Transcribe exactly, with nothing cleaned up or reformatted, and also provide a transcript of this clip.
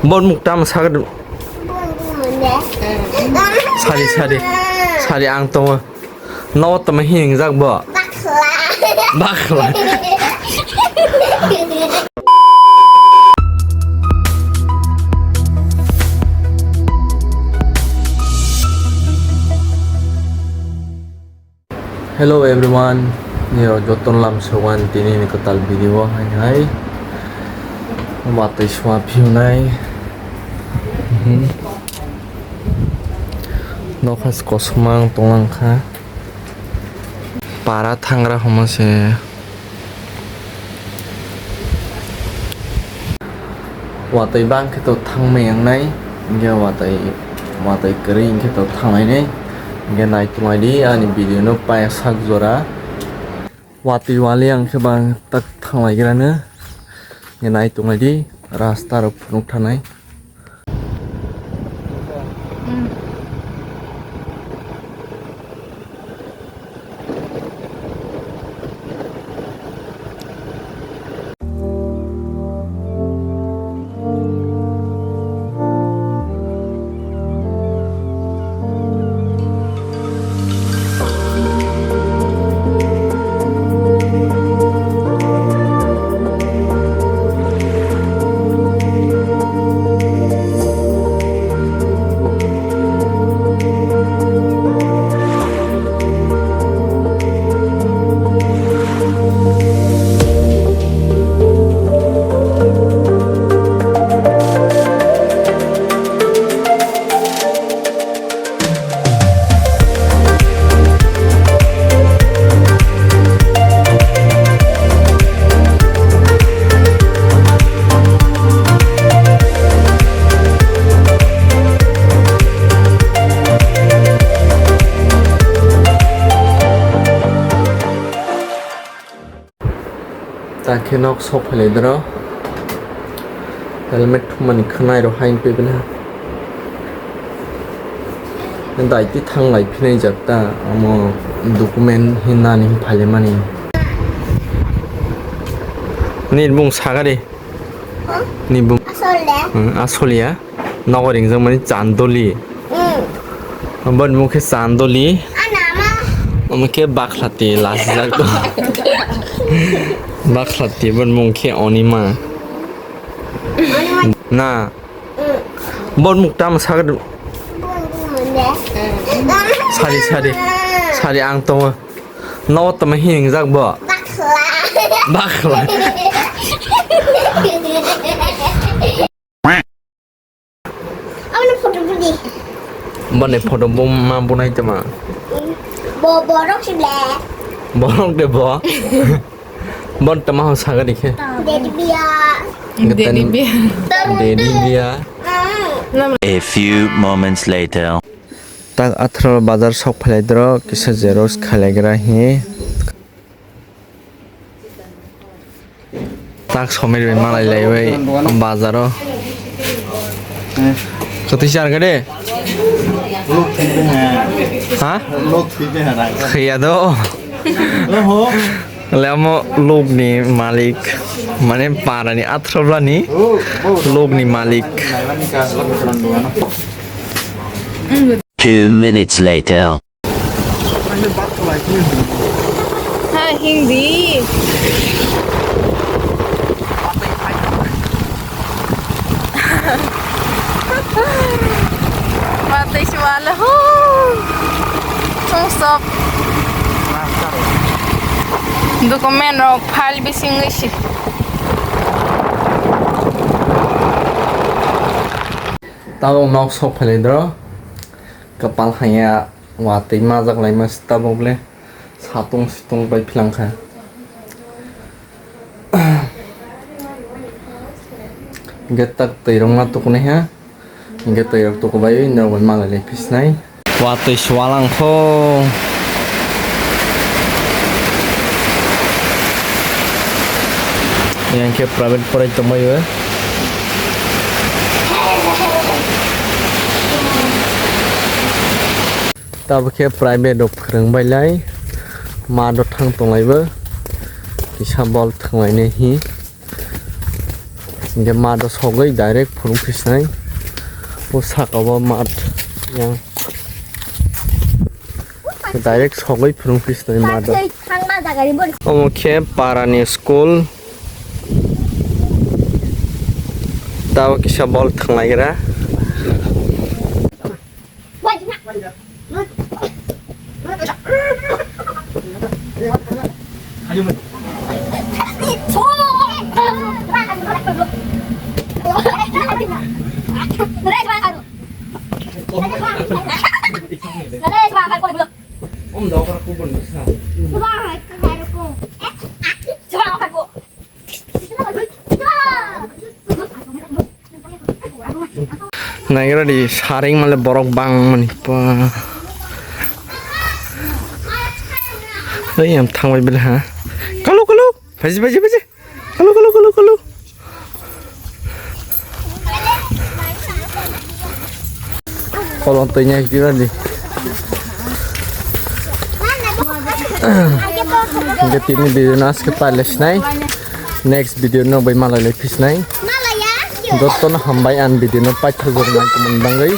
Bor muk tamo sagri. Sari, sari. Sari ang tongo. Nogo tamo hinjak bo. Bakla. Hello everyone, nirok jotono lam sogan tini ni kwtal video hai hai. Watwi swa phiyunai. Mhm. Nokha kosom ang tonglang kha. Para thangra homo se. Watwi bang khe to thangmai wngnai, hinkhe watwi, watwi kwrwi hinkhe to thanglainai. Hinkhe nai tonglaidi ani video no paya sak jora. Watwi wali ang khe bang tak thanglaigrano. Hinkhe nai tonglaidi rasta rok phunuk thanai. Ta khe nok sok phailai doro. Helmet thumani khwnai rok hain pebena. Daiti thanglai phinai jak ta, omo document hinani phaile mani. Ni bung sagari. Ni bung. Asole. Hmm, asole ya. Nogo ringjak mani Chandoli. Hmm. Obo ni mung khe Chandoli. Ana ma. Omo khe Bakhlati lasijak to. Bakhlati bo ni mung khe Onima. Onima. Na. Hmm. Bo ni mung tamo sagadi. Bo ni mung de. Sari, sari. Sari ang tongo. Nogo tamo hinjak bo. Bakhla. Bakhla. Aboni photo budi. Boni photo bo ma bunai tama. Bo borok si ble. Borok de bo. Bon tama ho saga dikhe. Dedi biya. Dedi biya. Dedi biya. A few moments later. Tak athro bazar sok phalai doro kisa xerox khalaigra hi. Tak somir bai malai lai bai bazaro. Kati char gade? Ha? Khiya do. Le amo log ni malik, mane para ni athro bla ni log ni malik. Two minutes later. Ha, Hindi. Matwi si wala hu. Sungsok. Document rok file bisingwi si. Tabuk nok sok phailai doro. Kapal haya watwi majak laima se tabuk le satung situng bai philang kha. Hinkhe tak twi rok ma tukunai ha. Hinkhe twi rok tukubai norok bai malai lai phisnai. Watwi swalangkho. Yang khe private porai tongbaio. Tabukhe private rok phwrwng bailai. Ma do thang tonglaibo. Kisa bol thwnglainai hi. Hingke mato sogwi direct phurung phisnai. O saka o mat yang. Direct sogwi phurung phisnai mato. Omo khe parani school. Tabo kisa bol thanglaigra. Naigra di saring male borok bang mani pa. Ei, yang thangbai bela ha. Kalu, kalu. Phaji, phaji, phaji. Kalu, kalu, kalu, kalu. Kolong twi nyai kira di. Hingke tini video no aske pale sinai. Next video no bai malai lai phisnai. Jotono hambai ang video no paithak jor nai kumon bangwi.